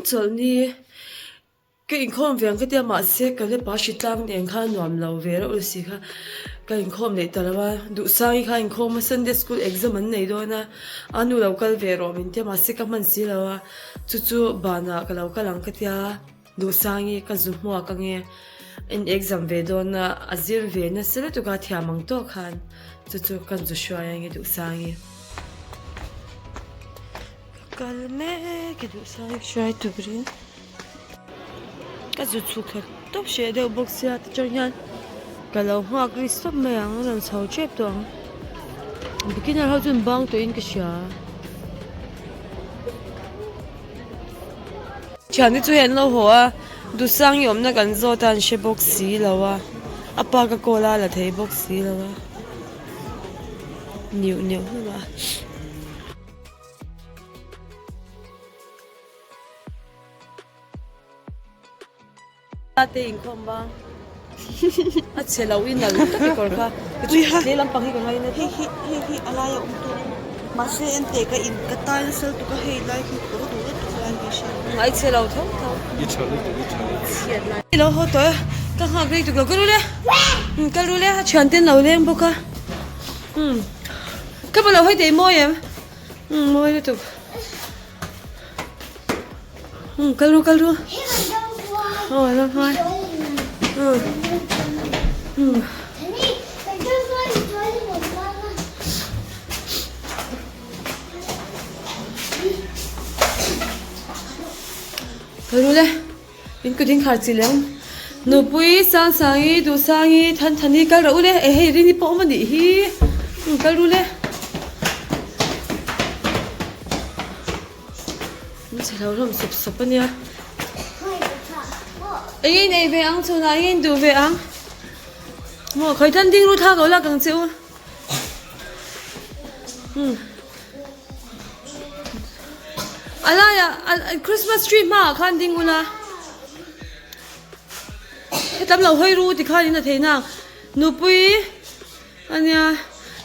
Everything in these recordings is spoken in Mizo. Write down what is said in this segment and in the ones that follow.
Chawlhni ka inkhawm ve ang ka tia mahse ka lepa hritlang nen khan nuam lo ve reuh la si kha ka inkhawm leh ta lo a, Duhsangi kha a inkhawm a Sunday school exam an nei dawn a, a nu lo kal ve rawh min tia mahse ka hman si lo a, chu chu banah ka lo kal ang ka tia. Duhsangi ka zu hmuak ange in exam ve dawn a, a zir ve nasa lutuk a thiam ang tawk khan chu chu kan zu hruai ange Duhsangi. Ka kal mek e Duhsangi hruai turin ka zu chhuk thla tawp hreh deuh bawk sia tichuan hian ka lo nghak ri sawp mai ang a rawn chho tep tawh ang beginner ho chu an bang tawhin ka hria. Thiante chu hei an lo haw a, Duhsangi awmna kan zawt a an hre bawk si lo a, a pa ka call a a la thei bawk si lo a, neuh neuh hlawm a. Te inkhawm bang a chhe lo in nalh tak i kawr kha leh lampang hi ka ngaina hei hi hei hi a laia awm tur a ni mahse ente ka in ka tai nasa lutuk a hei lai hi kawr duh lutuk lai hi hria ai chhe lo tho tho i tha lutuk i tha lutuk i lo haw tawh e ka nghak rei tuk lo ka ru le ka ru le a thian ten lo leng bawk a ka pa lo hawi teh mawi em mawi lutuk. Kal ru kal ru aw lo hnuai kal ru le in kut in khar chi lem nupui sangsangi duhsangi thanthani kal rawh u le eh hei rini pawh awm a nih hi kal ru le. Min chhe lo hlawm sawp sawp a nia. Eng in ei ve ang chhunah eng in duh ve ang. Maw khawi than ding ru thla ko lak ang che u. Hmm. A laiah Christmas tree hmaah khan ding ula. Hetam lo hawi ru tikhan in a thei nang. Nupui ania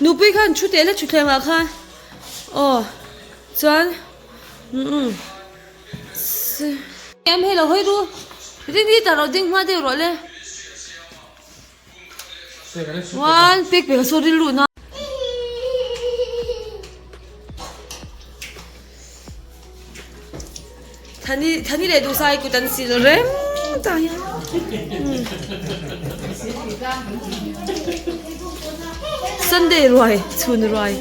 nupui khan thu teh la thutthlengah khan aw. Chuan umm em hei lo hawi ru ring hi tah lo ding hma deuh rawh le one pek pek a saw rilru na Thani thani leh duhsai kut an sil reng tah hian Sunday ruai chhun ruai.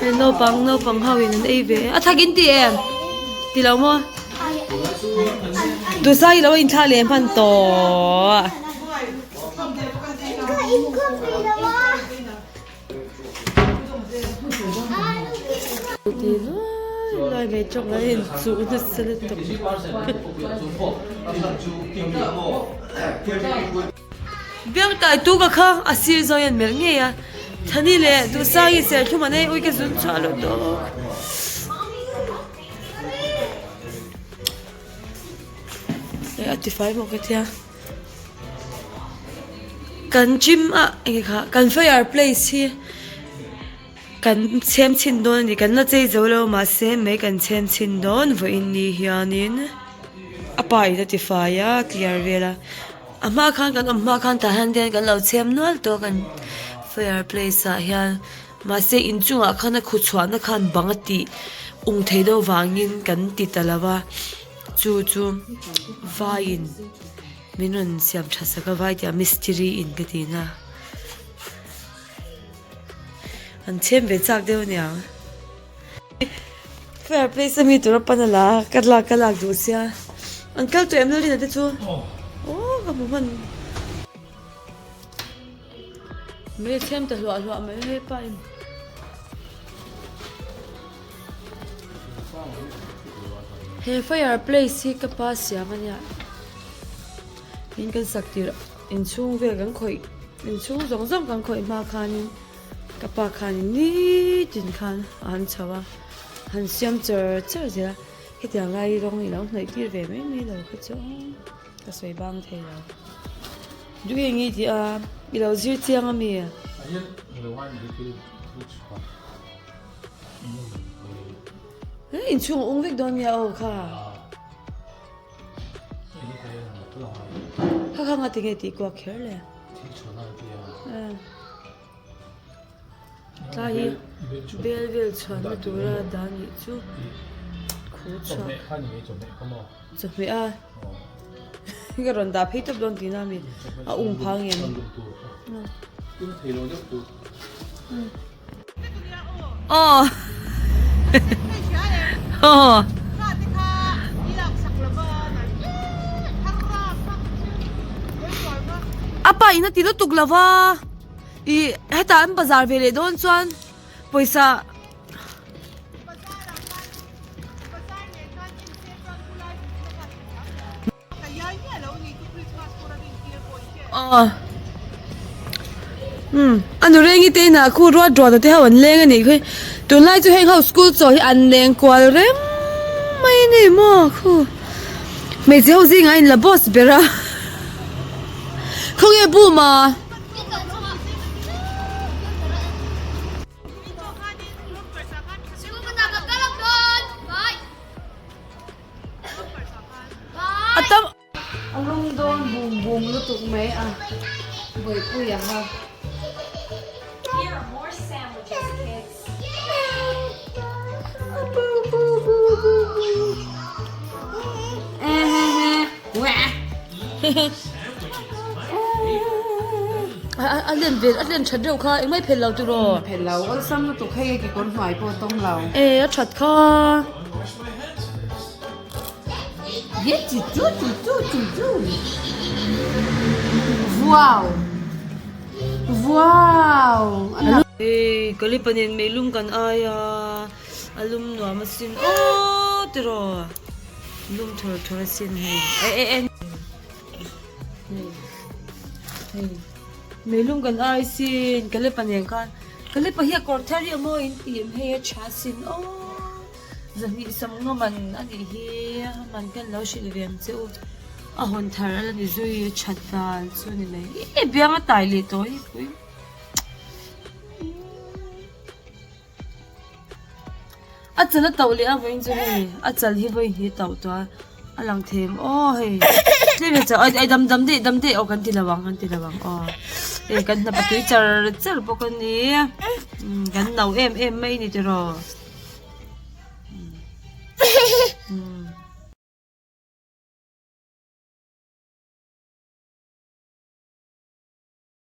Hei naupang naupang ho in an ei ve a thak in ti em ti lo maw duhsai lo in thla leh hman tawh ti luai luai mai tawk a in chuh nasa lutuk. Biangtai tu ka kha a sir zawng hian melh ngei a, Thani leh Duhsangi serthlum an ei ui ka zun chhuah loh tawk. Eh a tifai maw ka tia. Kan gym a enge kha kan fire place hi kan chhem chhin dawn a ni kan la chei zo lo mahse mai kan chhem chhin dawn vawiin ni hianin a pa in a tifai a clear vel a. A hma khan kan awm hma khan tah hian te kan lo chhem nual tawh a kan fire place ah hian mahse inchungah khan a khu chhuahna khan bang a tih ung thei deuh vangin kan ti ta lo va chu chu vaiin min rawn siam tha sak a vai tih ah mistiri in ka ti na an chhem ve chak deuh a niang. Fair place ami tura pan a la a ka lak ka lak duh sia an kal tawh em lo rin a te chu aw ka hmu hman mai a chhem ta hluah hluah mai hei pa in he fire place hi ka pa siam ania in kan sak tirh inchhung vel kan khawih inchhung zawng zawng kan khawih hma khanin. Ka pa khanin nitin khan a han chho a, han siam char char zel a, hetiang lai rawng i lo hnawih tir ve mai mai lo kha chu ka sawi bang thei lo. Duh eng i tih a, i lo zir chiang a mi? Inchhung a ung vek dawn nia aw kha. Kha kha nga tinge tih kuak kher le. Tlai hi bel vel chhuanna tura dah nih chu khu chhuak chawhmeh a ka rawn dah phei tawp dawn tihna ami a ung phang em aw aw. A pa in a ti lutuk lova. Ih hetah an bazar ve leh dawn chuan pawisa aw umm a nu rengi te inah khu ruat ruat a te ho an leng a nih khi tunlai chu heng ho school chaw hi an leng kual reng mai a ni maw khu hmeichhe ho zingah a inla boss ber a khawnge buma. A tam A lum dawn bum bum lutuk mai a buaipui a ha. A len ve a len that deuh kha engmah i phelh lo tiraw? Phelh lo awlsam lutuk hei a kekawr hnuai pawh a tawng lo. E a that kha. Ye chu chu chu chu chu chu. Vuau. Vuau. Hei Kalipa nen meilum kan ai a a lum nuam asin aw tiraw lum thur thur asin hei e e e hei hei meilum kan ai sin Kalipa nen khan Kalipa hi a kawr thar hi a mawi in tih em hei a tha asin aw zahnih sawmnga man a nih hi a man khan lo hrilh ve ang che u a hawn thar a la ni zui a that dan chu ni mai ih biang a tai leh tawh hi pui. A chal a tauh leh a vawiin chu hei a chal hi vawi hnih a tauh tawh a a lang thei em aw hei tlem hi chuan ai dam dam daih dam daih aw kan ti lo ang kan ti lo ang aw hei kan hnap a tui char char bawk a ni kan no em em mai a ni tiraw.